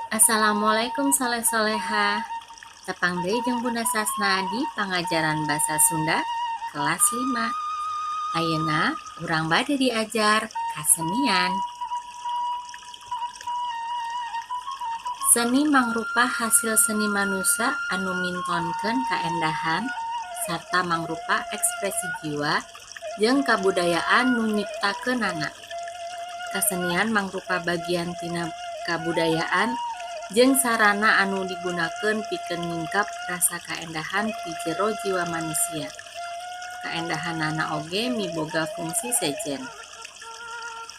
Assalamualaikum soleh soleha. Tepang deui jeung Bunda Sasna di pangajaran Basa Sunda kelas 5. Ayeuna urang bade diajar kasenian. Seni mangrupa hasil seni manusa anu mintonkeun kaendahan sarta mangrupa ekspresi jiwa jeung kabudayaan nu nyiptakeunana. Kasenian mangrupa bagian tina kabudayaan jeung sarana anu digunakeun pikeun nyingkap rasa kaendahan ti jero jiwa manusia. Kaendahanana oge miboga fungsi sejen.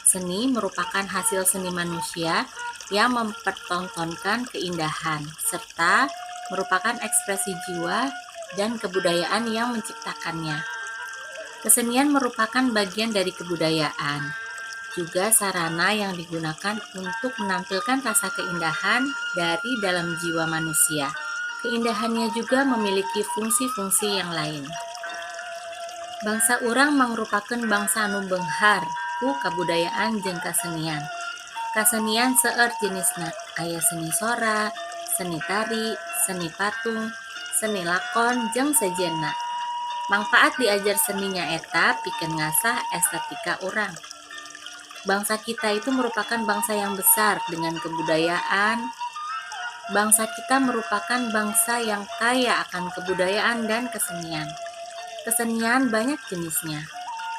Seni merupakan hasil seni manusia yang mempertontonkan keindahan serta merupakan ekspresi jiwa dan kebudayaan yang menciptakannya. Kesenian merupakan bagian dari kebudayaan, juga sarana yang digunakan untuk menampilkan rasa keindahan dari dalam jiwa manusia. Keindahannya juga memiliki fungsi-fungsi yang lain. Bangsa urang mangrupakeun bangsa anu beunghar ku kabudayaan jeung kasenian. Kasenian seueur jenisna, aya seni sora, seni tari, seni patung, seni lakon jeung sejenna. Mangpaat diajar seni nyaeta pikeun ngasah estetika urang. Bangsa kita itu merupakan bangsa yang besar dengan kebudayaan. Bangsa kita merupakan bangsa yang kaya akan kebudayaan dan kesenian. Kesenian banyak jenisnya.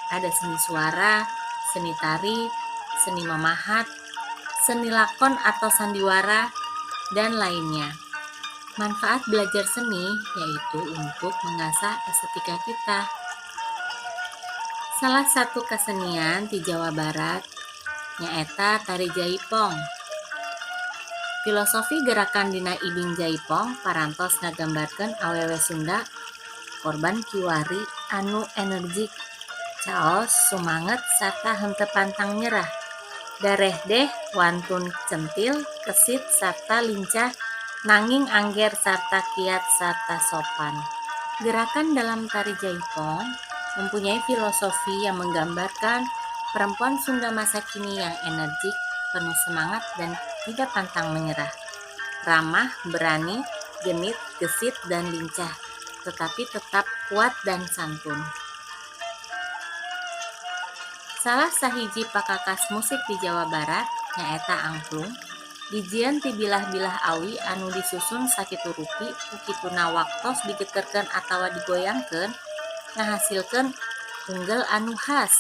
Ada seni suara, seni tari, seni memahat, seni lakon atau sandiwara, dan lainnya. Manfaat belajar seni yaitu untuk mengasah estetika kita. Salah satu kesenian di Jawa Barat nyaeta tari jaipong. Filosofi gerakan dina ibing jaipong parantos ngagambarkeun awewe Sunda korban kiwari anu energik, caos, sumanget sarta henteu pantang nyerah. Darehdeh wantun centil, kesit sarta lincah nanging angger sarta kiat sarta sopan. Gerakan dalam tari jaipong mempunyai filosofi yang menggambarkan perempuan Sunda masa kini yang energik, penuh semangat, dan tidak pantang menyerah. Ramah, berani, genit, gesit, dan lincah, tetapi tetap kuat dan santun. Salah sahiji pakakas musik di Jawa Barat nyaeta angklung, dijieun ti bilah-bilah awi anu disusun sakitu rupi ku kituna waktos digeterkeun atawa digoyangkeun ngahasilkeun unggel anu khas.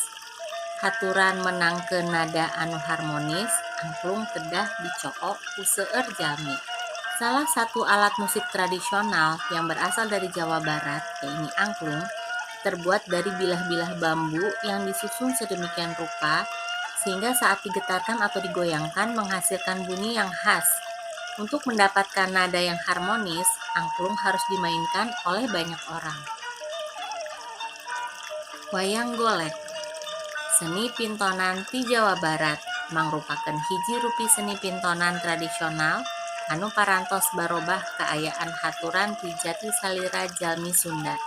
Haturan menangkeun nada anu harmonis, angklung kedah dicook ku seueur jalmi. Salah satu alat musik tradisional yang berasal dari Jawa Barat, yakni angklung, terbuat dari bilah-bilah bambu yang disusun sedemikian rupa sehingga saat digetarkan atau digoyangkan menghasilkan bunyi yang khas. Untuk mendapatkan nada yang harmonis, angklung harus dimainkan oleh banyak orang. Wayang golek, seni pintonan ti Jawa Barat, mangrupakeun hiji rupi seni pintonan tradisional anu parantos barobah kaayaan haturan ti jati salira jalmi Sunda.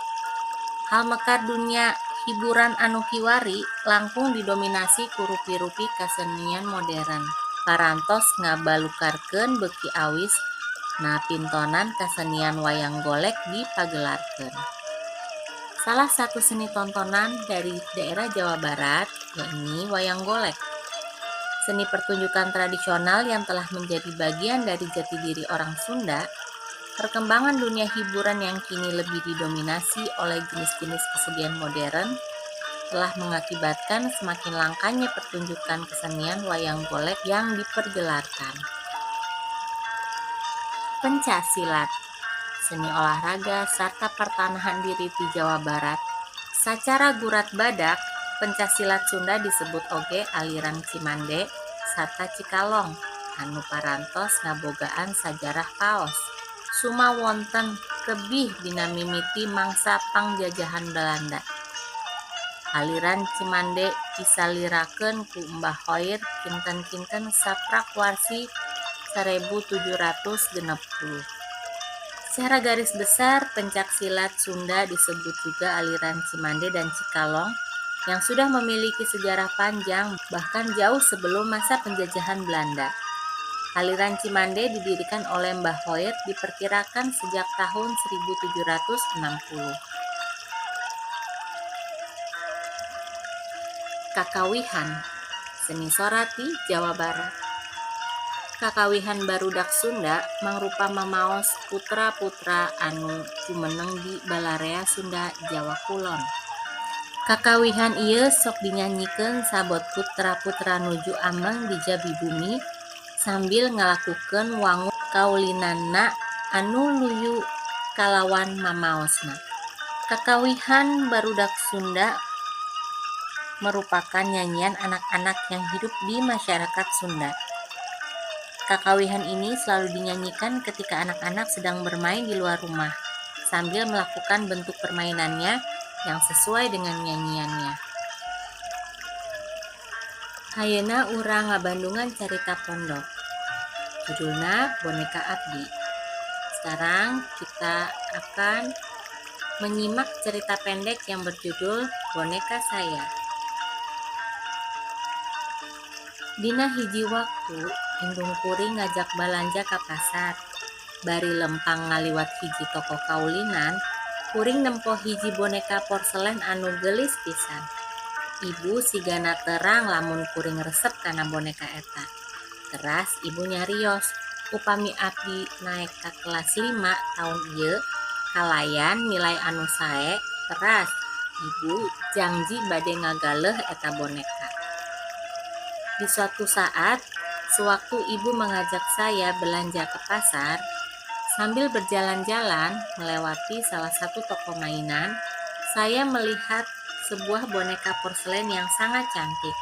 Hal mekar dunya hiburan anu kiwari langkung didominasi ku rupi-rupi kasenian modern. Parantos ngabalukarkeun beuki awis na pintonan kasenian wayang golek dipagelarkeun. Salah satu seni tontonan dari daerah Jawa Barat yakni wayang golek. Seni pertunjukan tradisional yang telah menjadi bagian dari jati diri orang Sunda. Perkembangan dunia hiburan yang kini lebih didominasi oleh jenis-jenis kesenian modern telah mengakibatkan semakin langkanya pertunjukan kesenian wayang golek yang dipergelarkan. Pencak silat, seni olahraga sarta pertahanan diri di Jawa Barat. Sacara gurat badak, pencak silat Sunda disebut oge aliran Cimande sarta Cikalong anu parantos ngabogaan sajarah paos. Suma wonten tebih dina mimiti mangsa pangjajahan Belanda. Aliran Cimande disalirakeun ku Mbah Khoir kinten-kinten saprak warsi 1760. Secara garis besar, pencak silat Sunda disebut juga aliran Cimande dan Cikalong yang sudah memiliki sejarah panjang bahkan jauh sebelum masa penjajahan Belanda. Kaliran Cimande didirikan oleh Mbah Khoir diperkirakan sejak tahun 1760. Kakawihan Seni Sorati, Jawa Barat. Kakawihan barudak Sunda mangrupa mamaos putra-putra anu jumeneng di Balarea Sunda, Jawa Kulon. Kakawihan ieu sok dinyanyikeun sabot putra-putra nuju ameng di jabi bumi sambil ngalakukeun wangun kaulinanna anu luyu kalawan mamaosna. Kakawihan barudak Sunda merupakan nyanyian anak-anak yang hidup di masyarakat Sunda. Kakawihan ini selalu dinyanyikan ketika anak-anak sedang bermain di luar rumah, sambil melakukan bentuk permainannya yang sesuai dengan nyanyiannya. Ayeuna urang ngabandungan carita pondok. Judulna Boneka Abdi. Sekarang kita akan menyimak cerita pendek yang berjudul Boneka Saya. Dina hiji waktu, indung kuring ngajak balanja ka pasar. Bari lempang ngaliwat hiji toko kaulinan, kuring nempo hiji boneka porselen anu geulis pisan. Ibu sigana terang lamun kuring resep kana boneka eta. Teras ibu nyarios, upami abdi naek ka kelas 5 taun ieu kalayan nilai anu sae, teras ibu jangji bade ngagaleuh eta boneka. Di suatu saat, sewaktu ibu mengajak saya belanja ke pasar, sambil berjalan-jalan melewati salah satu toko mainan, saya melihat sebuah boneka porselen yang sangat cantik.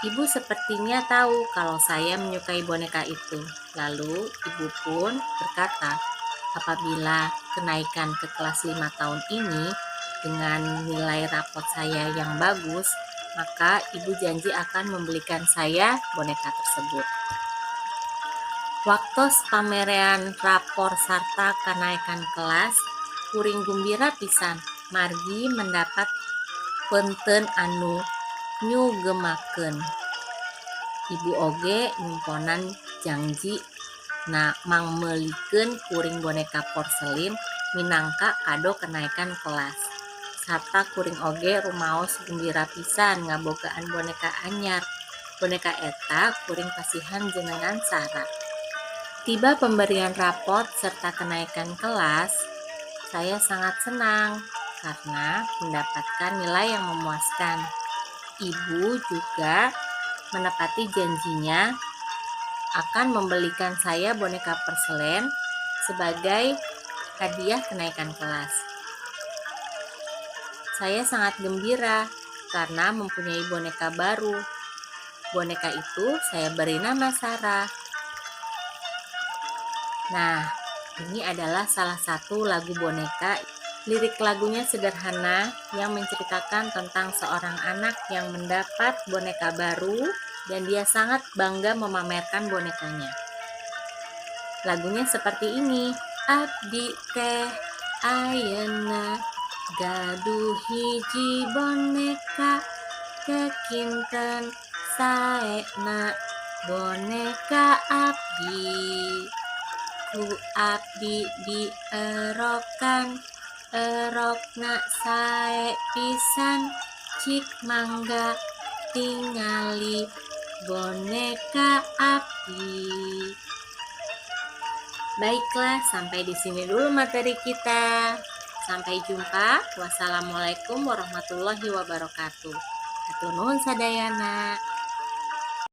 Ibu sepertinya tahu kalau saya menyukai boneka itu. Lalu ibu pun berkata, apabila kenaikan ke kelas 5 tahun ini dengan nilai rapot saya yang bagus, maka ibu janji akan membelikan saya boneka tersebut. Waktos pamerean rapor sarta kenaikan kelas, kuring gumbira pisan margi mendapat penten anu nyugemakeun. Ibu oge nyumponan jangji na mangmeulikeun kuring boneka porselin minangka kado kenaikan kelas. Sarta kuring oge rumaos gumbira pisan ngabogaan boneka anyar. Boneka eta kuring pasihan jenengan Sarah. Tiba pemberian rapot serta kenaikan kelas, saya sangat senang karena mendapatkan nilai yang memuaskan. Ibu juga menepati janjinya akan membelikan saya boneka porselen sebagai hadiah kenaikan kelas. Saya sangat gembira karena mempunyai boneka baru. Boneka itu saya beri nama Sarah. Nah, ini adalah salah satu lagu boneka. Lirik lagunya sederhana yang menceritakan tentang seorang anak yang mendapat boneka baru dan dia sangat bangga memamerkan bonekanya. Lagunya seperti ini. Abdi teh ayeuna gaduh hiji boneka, kekinten saena boneka abdi. Ku abdi dierokan, erokna sae pisan, cik mangga tingali boneka abdi. Baiklah, sampai di sini dulu materi kita. Sampai jumpa. Wassalamualaikum warahmatullahi wabarakatuh. Hatur nuhun sadayana.